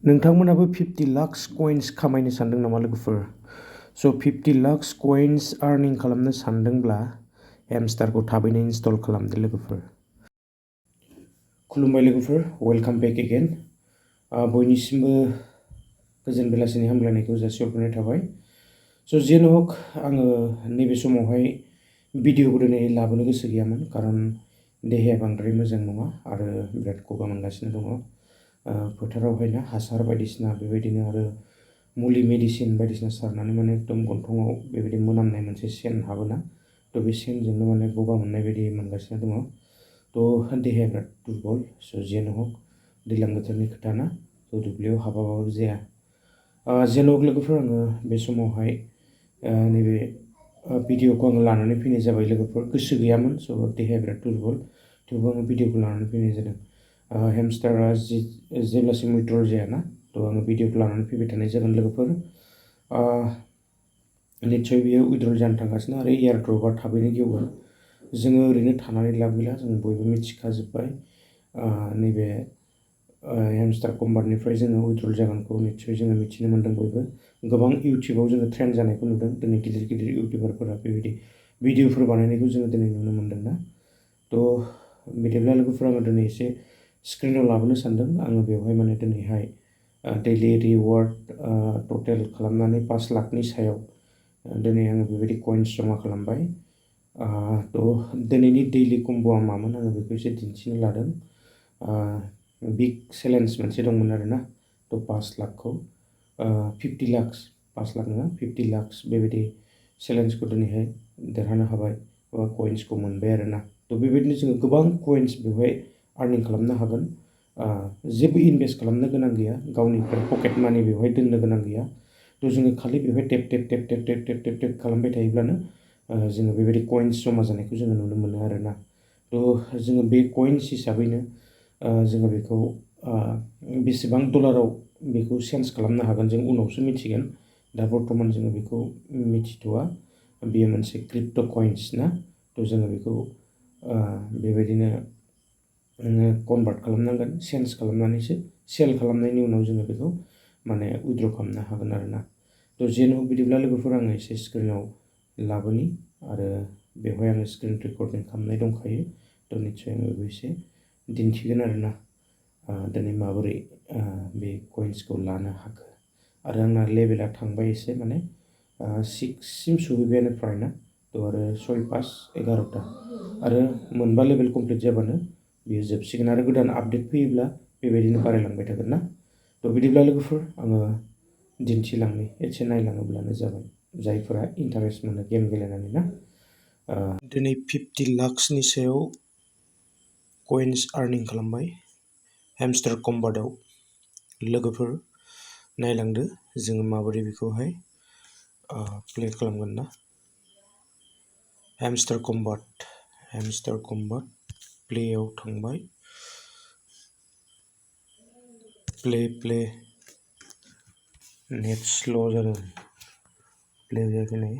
नोंथांमोनाबो 50 लाक्स कइन्स खामायनो सानदों नामा लोगोफोर? स' 50 लाक्स कइन्स आर्निं खालामनो सानदोंब्ला हेमस्टारखौ थाबैनो इनस्टल खालामदो लोगोफोर। खुलुमबाय लोगोफोर, वेलकाम बेक एगेन। बयनिसिमबो गोजोन बेलासिनि हामलायनायखौ जासिहरग्रोनाय थाबाय। स' जेन' हक आङो नैबे समावहाय भिडिअ'खौ दिनै लाबोनो गोसो गैयामोन, खारन देहाया बांद्राय मोजां नङा आरो बिराद गगा मोनगासिनो दङ। फोथारावहाय ना हासार बायदिसिना बेबायदिनो आरो मुलि मेडिसिन बायदिसिना सारनानै माने एकदम गन्थङाव बेबायदि मोनामनाय मोनसे सेन हाबोना, थ' बे सेनजोंनो माने गगा मोननाय बायदि मोनगासिनो दङ। थ' देहाया बिराद दुरबल। स' जेन' हक दैज्लां बोथोरनि खोथा ना, थ' दुब्लियाव हाबाबाबो जाया। जेन' हक लोगोफोर, आङो बे समावहाय नैबे भिडिअ'खौ आङो लानानै फैनाय जाबाय लोगोफोर। गोसो गैयामोन, स' देहाया बिराद दुरबल, थेवबो आङो भिडिअ'खौ लानानै फैनाय जादों। हेमस्टारा जेब्लासिम उइड्रल जायाना, थ' आङो भिडिअ'खौ लानानै फैबाय थानाय जागोन लोगोफोर। निस्सय बियो उइड्रल जानो थांगासिनो आरो एयारड्रपआ थाबैनो गेवगोन। जोङो ओरैनो थानानै लाब गैला, जों बयबो मिथिखाजोब्बाय नैबे हेमस्टार कम्बाटनिफ्राय जोङो उइड्रल जागोनखौ निस्सय जोङो मिथिनो मोन्दों बयबो। गोबां इउटुबाव जोङो ट्रेन्ड जानायखौ नुदों, दिनै गिदिर गिदिर इउटुबारफोरा बेबायदि भिडिअ'फोर बानायनायखौ जोङो दिनै नुनो मोन्दों ना। थ' बिदिब्ला लोगोफोर, आङो दिनै एसे स्क्रिनाव लाबोनो सानदों। आङो बेवहाय माने दिनैहाय डेइलि रिवार्ड टटेल खालामनानै 5 लाखनि सायाव दिनै आङो बेबायदि कइन्स जमा खालामबाय। थ' दिनैनि डेइलि कम्ब'आ मामोन आङो बेखौ एसे दिन्थिनो लादों। बिग चेलेन्ज मोनसे दंमोन आरोना, थ' 5 लाखखौ 50 लाक्स, 5 लाख नङा 50 लाक्स बेबायदि चेलेन्जखौ दिनैहाय देरहानो हाबाय बा कइन्सखौ मोनबाय आरोना। थ' बेबायदिनो जोङो गोबां कइन्स बेवहाय आर्निं खालामनो हागोन। जेबो इनभेस्ट खालामनो गोनां गैया, गावनिफ्राय पकेट मानि बेवहाय दोननो गोनां गैया। थ' जोङो खालि बेवहाय tape tape tape tape tape tape tape tape खालामबाय थायोब्लानो जोङो बेबायदि कइन्स जमा जानायखौ जोङो नुनो मोनो आरोना। थ' जोङो बे कइन्स हिसाबैनो जोङो बेखौ बेसेबां डलाराव बेखौ चेन्ज खालामनो हागोन जों उनावसो मिथिगोन। दा बर्थमान जोङो बेखौ मिथिथ'वा। बेयो मोनसे क्रिप्ट' कइन्स ना, थ' जोङो बेखौ बेबायदिनो कनभार्ट खालामनांगोन, चेन्ज खालामनानैसो सेल खालामनायनि उनाव जोङो बेखौ माने उइड्र' खालामनो हागोन आरोना। थ' जेन' बिदिब्ला लोगोफोर, आङो एसे स्क्रिनाव लाबोनि आरो बेवहाय आङो स्क्रिन रेकर्डिं खालामनाय दंखायो। थ' निस्सय आङो बेखौ एसे दिन्थिगोन आरोना, दिनै माबोरै बे कइन्सखौ लानो हाखो। आरो आंना लेभेला थांबाय एसे माने 6सिम सहैबायानो फ्राय ना। थ' आरो 6, 5, 11टा आरो मोनबा लेभेल कमप्लिट जाबानो बेयो जोबसिगोन आरो गोदान आपडेट फैयोब्ला बेबायदिनो बारायलांबाय थागोन ना। थ' बिदिब्ला लोगोफोर, आङो दिन्थिलांनि, एसे नायलाङोब्लानो जाबाय जायफोरा इन्टारेस्ट मोनो गेम गेलेनानै ना। दिनै 50 लाक्सनि सायाव कइन्स आर्निं खालामबाय हेमस्टार कम्बाटआव। लोगोफोर नायलांदो जोङो माबोरै बेखौहाय प्ले खालामगोन ना। हेमस्टार कम्बाट प्लेआव थांबाय। प्ले नेट स्ल' जादों, प्ले जायाखै नै।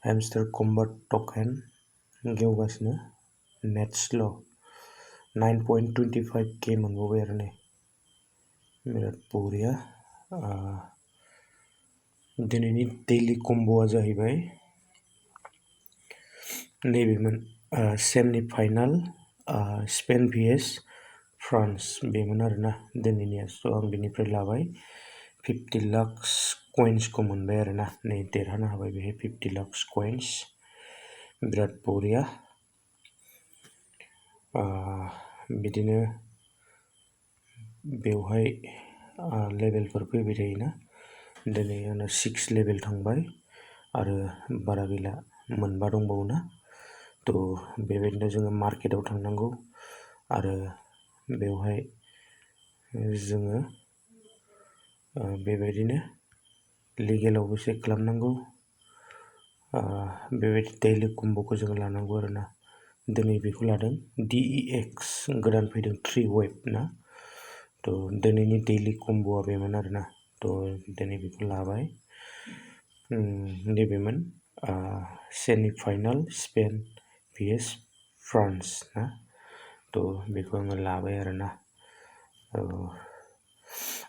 हेमस्टार कम्बाट टकेन गेवगासिनो, नेट स्ल' 9.25K मोनबावबाय आरो नै, बिराद बरिया। दिनैनि डेइलि कम्ब'आ जाहैबाय नैबेमोन, semi final Spain vs France बेमोन आरोना दिनैनिया। स' आं बेनिफ्राय लाबाय 50 लाक्स कइन्सखौ मोनबाय आरोना, नै देरहानो हाबाय बेहाय 50 लाक्स कइन्स, बिराद बरिया। बिदिनो बेवहाय लेभेलफोर फैबाय थायोना। दिनै आंना 6 लेभेल थांबाय आरो बारा गैला, मोनबा दंबावो ना। थ' बेबायदिनो जोङो मार्केटाव थांनांगौ आरो बेवहाय जोङो बेबायदिनो लिगेलावबो चेक खालामनांगौ। बेबायदि डेइलि कम्ब'खौ जोङो लानांगौ आरोना। दिनै बेखौ लादों DEX, गोदान फैदों 3 वेब ना। थ' दिनैनि डेइलि कम्ब'आ बेमोन आरोना। थ' दिनै बेखौ लाबाय। नैबेमोन semi final Spain vs France ना। थ' बेखौ आङो लाबाय आरोना।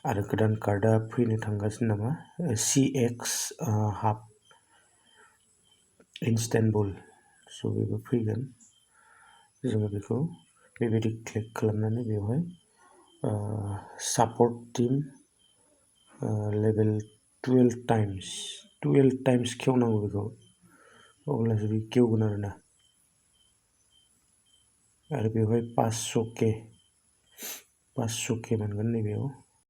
आरो गोदान कार्डआ फैनो थांगासिनो नामा CX हाफ इन्स्टेन्बुल स' बेबो फैगोन जोङो बेखौ बेबायदि क्लिक खालामनानै बेवहाय सापर्ट टीम लेभेल 12 टाइम्स खेवनांगौ बेखौ अब्लासो बे खेवगोन आरो बेवहाय 500K मोनगोन नैबेयाव